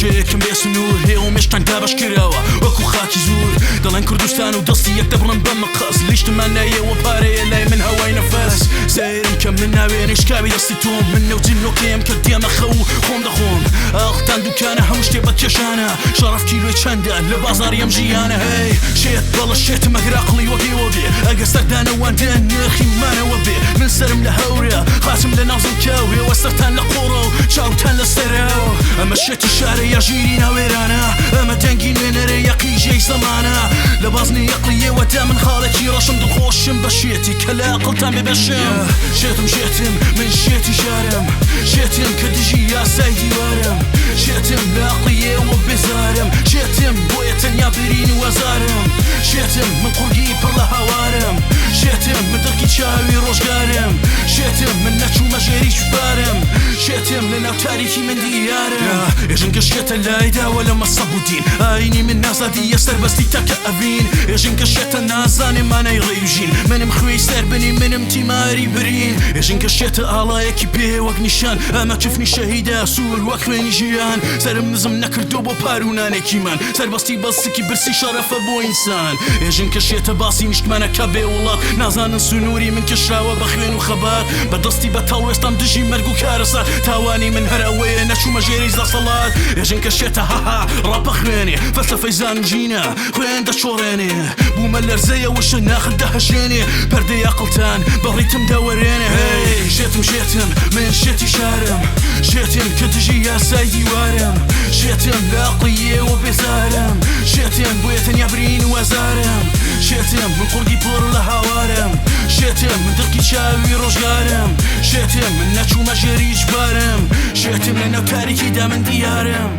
ڕێژەیەکم بێ سنوور هێ و مێشتان دابەش کراوە وەکو خاکی زوور دەڵێن کوردستان و دەستی یەک دەبڕن بە مقەس لیشتمان نایەوە پارەیە لای من هەوای نەفەس سەیرم کە من ناوێنەی شکاوی دەستی تۆم من لەو جنۆکەیەم کە دێمە خەو خۆم دەخۆم ئاختان دوکانە هەموو شتێ بە کێشانە شەڕەف کیلۆی چەندە لە بازاڕی ئەم ژیانە هەی شێت بەڵە شێتم ئەگەر ئەقڵی وەک ئێوە بێ ئەگەر سەردانەواندن نرخی مانەوە بێ من سەرم لە هەورە قاچم لە ناو زەڵکاو ئێوە سەرتان لە قۆڕە و چاوتان لە سەراو ئەمە شێتی شارە یا ژیری ناوێرانە ئەمە دەنگی نوێنەرە یا قیژەی زەمانە لە بازنەی ئەقڵی ئێوەدا من خاڵێکی ڕەشم دڵخۆشم بە شێتی کە لە ئەقڵتان بێ بەشم شێتم شێتم من شێتی ژارم شێتم کە دژی یاسای دیوارم شێتم لە ئەقڵی ئێوە بێزارم شێتم بۆیە تەنیا برین و ئازارم شێتم من قوڕگی پڕ لە هاوارم شێتم من دڕکی چاوی ڕۆژگارم شێتم من نەچوومە ژێری بارم شێتم لە ناو تاریکی من دیارم ئێژن کە شێتە لای داوە لە مەسەب و دین ئاینی من ئازادییە سەربەستی تاکە ئەڤین ئێژن کە شێتە نازانێ مانای ڕێی و ژین منم خوێی سەربنی منم تیماری برین ئێژن کە شێتە ئاڵایەکی پێ وەک نیشان ئەمە کفنی شەهیدە سوور وەک خوێنی ژیان سەرم نزم نەکردۆ بۆ پارو نانێکی من سەربەستی بە سکی برسی شەرەفە بۆ ئینسان ئێژن کە شێتە باسی نیشتمانەکە بێ وڵات نازانن سنووری من کێشراوە بە خوێن و خەبات بە دەستی بەتاڵ وێستام دژی مەرگ و کارەسات تاوانی من هەر ئەوەیە نەچوومە ژێری دەسەڵات ئێژن کە شێتە هەها ڕاپە خوێنێ فەلسەفەی زان و ژینە خوێن دەچۆڕێنێ بوومە لەرزەیە وشە ناخت دەهەژێنێ پەردەی ئەقڵتان بە ڕیتم دەوەرێنێ هەی شێتم شێتم من شێتی شارم شێتم کە دژی یاسای دیوارم شێتم لە ئەقڵی ئێوە بێزارم شێتم بۆیە تەنیا برین و ئازارم شێتم من قوڕگی پڕ لە هاوارم شێتم من دڕکی چاوی ڕۆژگارم شێتم من نەچوومە ژێر هیچ بارم شێتم لە ناو تاریکیدا من دیارم.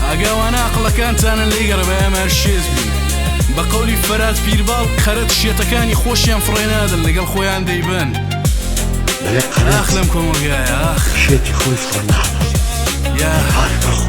ئەگە ئەوانە ئەقڵەکانتانن لێیگەڕێ با ئێمە هەر شێت بین. بە قەولی فەرات پیرباڵ قەرەت شێتەکانی خۆشیان فڕێ نادەن لەگەڵ خۆیان دەیبەن. دەڵێ قەرەت ئاخ لەم کۆمەڵگایە ئاخ. شێتی خۆی فڕێ نادات یا. هەر بە.